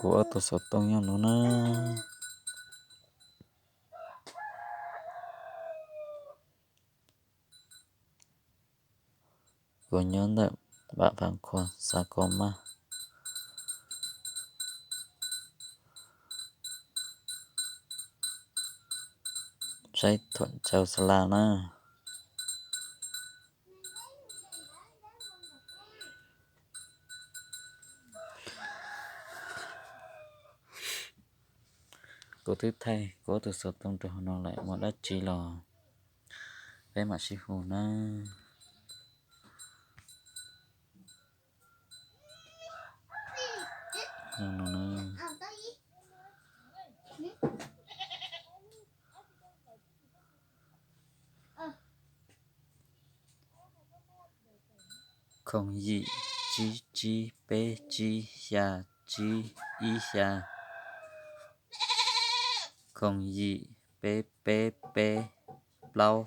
Kuv ob tug xov tooj nyob no na. Kuv nyob ntawm Vam Vam Khua, xav kom maj saib Thuam Tsau Sa La na. Kuv twb thaij kuv ob tug xov tooj rau hauv no lawm, muaj dab tsi los peb mam sib hu na. Khoom yim tsib tsib peb tsib xya tsib ib xya, khoom yim peb peb peb plaub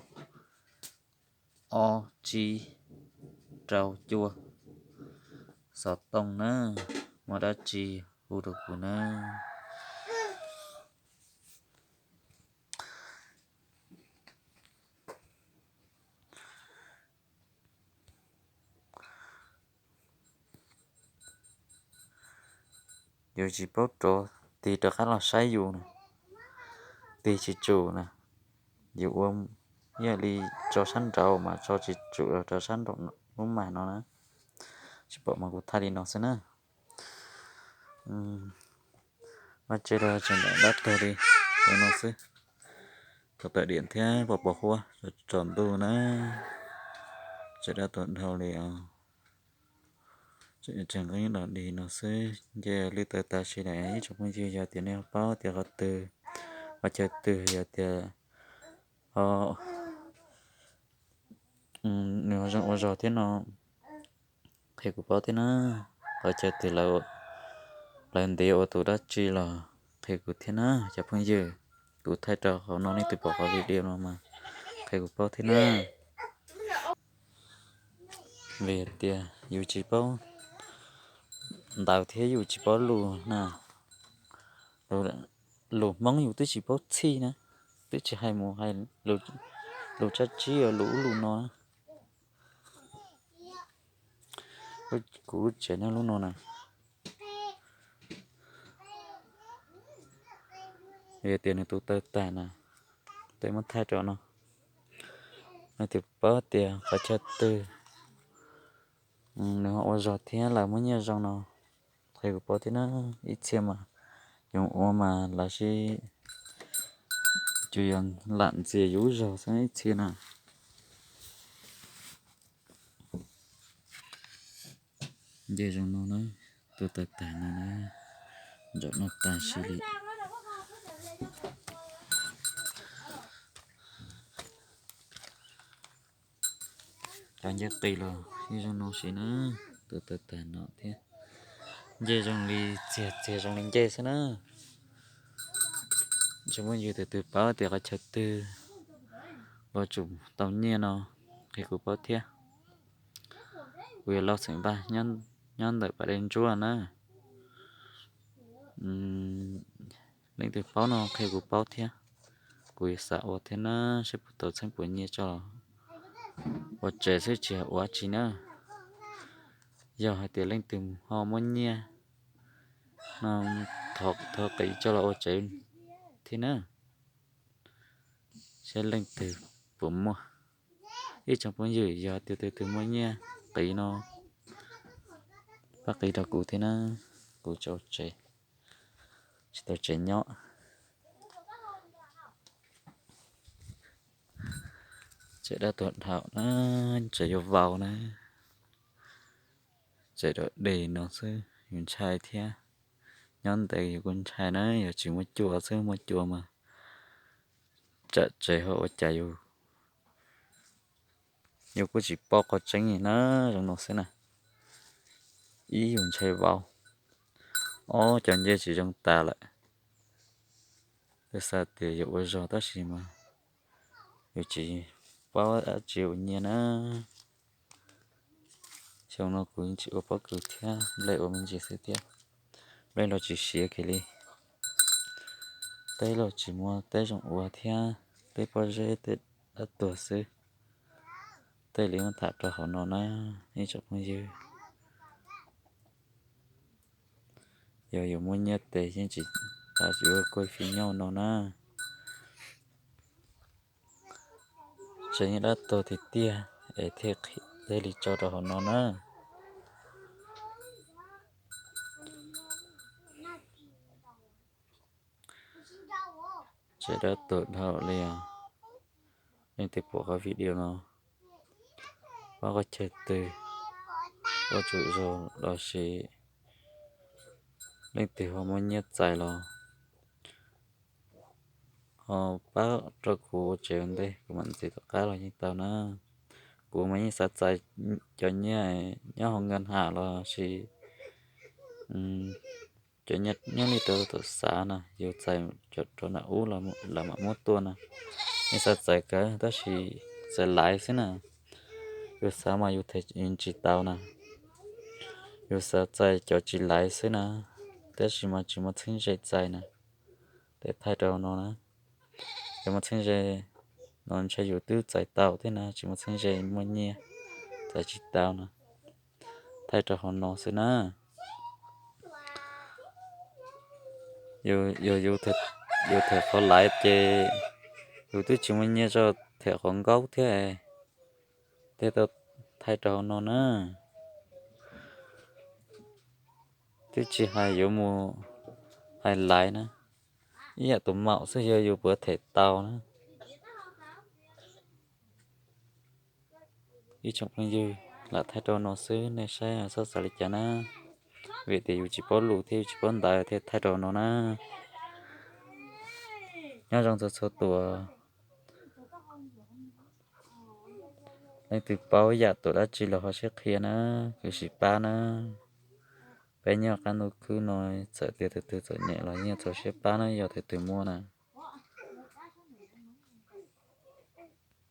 ob tsib rau cuaj. Xov tooj na, muaj dab tsi hu rau kuv na. Yus tsis paub rov tig rov qab los saib yus na, tig tsis tsum na. Yus ua ib yam li tso sab nraud mas tso tsis tsum los rau sab nraum lub mas no na. Tsis pom mas kuv thaij li no xwb na. Vaj tse los tseem nram dab tag li no xwb. Thaum tawm diam thiab pom pos huab tsaus ntuj na, tseem dab tuag dhau li os. Tseem nqeeb los dig no xwb, nce lwj tawv tas sis lawm ib tsoom phooj ywg. Yog tias nej ho paub tias qhov twg, qhov chaw twg, yog tias ho nws ho zoo ua zog thiab no qhia kuv paub thiab na. Qhov chaw twg lawv ntiav ua tus dab tsi los qhia kuv thiab na cov phooj ywg. Kuv thaij rau hauv no, leej twg pom qhov video no mas qhia kuv paub thiab na. Vim tias yus tsis paub ntawv thiab yus tsis paub lus na. Lus Hmoob yus twb tsis paub txhij na, twb tsis hais mus hais lus tsab tsib, lus ub lus no na. Kuv lub tsev nyob lub no na. Yog tias nws tus tawg tag na, peb muab thaij rau no, nej thiaj paub tias qhov chaw twg nws ho ua zog thiab lawv muab nyiaj zoo no, qhia kuv paub thiab na. Ib txhia mas yus ua mas lawv sib, yus yuav lam ntxias yus lub zog xwb ib txhia na. Nce zoo no na, tus tawg tag no na, ntsaum no tag sis li. Cov nce qis los yeej zoo no sis na, tus tawg tag no thiab. Nce zoo li txiag txiag zoo li nce xwb na. Tsis muaj yus tus twg paub tias qhov chaw twg uas tsum tau nyiaj no, qhia kuv paub thiab. Kuv yog Lauj Xeem Vaj, nyob ntawm Pas Dej Ntsuab na. Leej twg paub no qhia kuv paub thiab, kuv yuav xav ua thiab na, saib puas tau txheeb puas nyiaj tso. Ua tsev xwb tsis ua tsi na. Yog hais tias leej twg ho muaj nyiaj no, thov qiv tso los ua tsev thiab na. Saib leej twg puas muaj. Ib tsoom phooj ywg, yog tias tus twg muaj nyiaj qiv no, pab qiv rau kuv thiab na, kuv tsis tau tsev nyob. Tsev dab tuag dhau na, tsev yuav vau na. Tsev dog dig no xwb yus ntshai thiab. Nyob ntev yus kuj ntshai na, yog tsis muaj cua xwb, muaj cua mas tsam tsev ho ua cas yus, yus kuj tsis paub qhov tseeb na. Zoo no xwb na, ib yus ntshai vau, ob cov ncej tsis zoo tas lawm. Twb xav tias yuav ua zog tab sis mas yus tsis paub dab tsi ua nyiaj na. Xyoo no kuv yeej tsis ua pob kws thiab, nplej ua me ntsis xwb thiab. peb los tsis siav kiag li. Teb los tsis muaj teb zoo ua thiab, teb pob zeb teb dab tuag xwb. Tej li muab tham rau hauv no na, ib tsoom phooj ywg. Yog yus muaj nyiaj tes yeej tsis tas yuav kuaj fij nyob no na. Tsev yeej dab tuag tiag tiag es thiaj qhia tej li tso rau hauv no na. Tsev dab tuag dhau li os. Leej twg pom qhov video no, pab qhov chaw twg, pab tsum zog los sis leej twg ho muaj nyiaj txais los ho pab rau kuv ua tsev ua ntej, kuv mam ntxiv tom qab los yeej tau na. Kuv mas yeej xav txais cov nyiaj nyob hauv nkaj ham los sis cov nyob li rau tom xav na, yus txais cov rau nram ub lawv mam muab tuaj na. Yeej xav txais kawg tab sis txais laiv xwb na. Yus xav mas yus them tsis tau na. Yus xav txais cov tsis laiv xwb na, tab sis mas tsis muaj txheeb ze txais na. Tej thaij rau no na, yus muaj txheeb ze no ntshe yus twb txais tau thiab na, tsis muaj txheeb ze muaj nyiaj txais tsis tau na. Thaij rau hauv no xwb na. Yog yus them qhov laiv ces yus twb tsis muaj nyiaj tso, them qhov nkaub thiab. Tej tau thaij rau hauv no na. Twb tsis hais yuav mus hais laiv na, ib yam tus maum xwb xyov yus puas them tau na. Ib tsoom phooj ywg, lam thaij rau no xwb, nej saib txhob xav li cas na. Vim tias yus tsis paub lus thiab yus tsis paub ntawv thiaj thaij rau no na. Nyob zoo txhua txhua tus. Leej twg paub yam tuam dab tsi los ho sib qhia na, kuv sim pab na. Peb nyob qab ntuj khwb no, txawm tias tus twg txom nyem los yeej txaus siab pab na yog tus twg muaj na.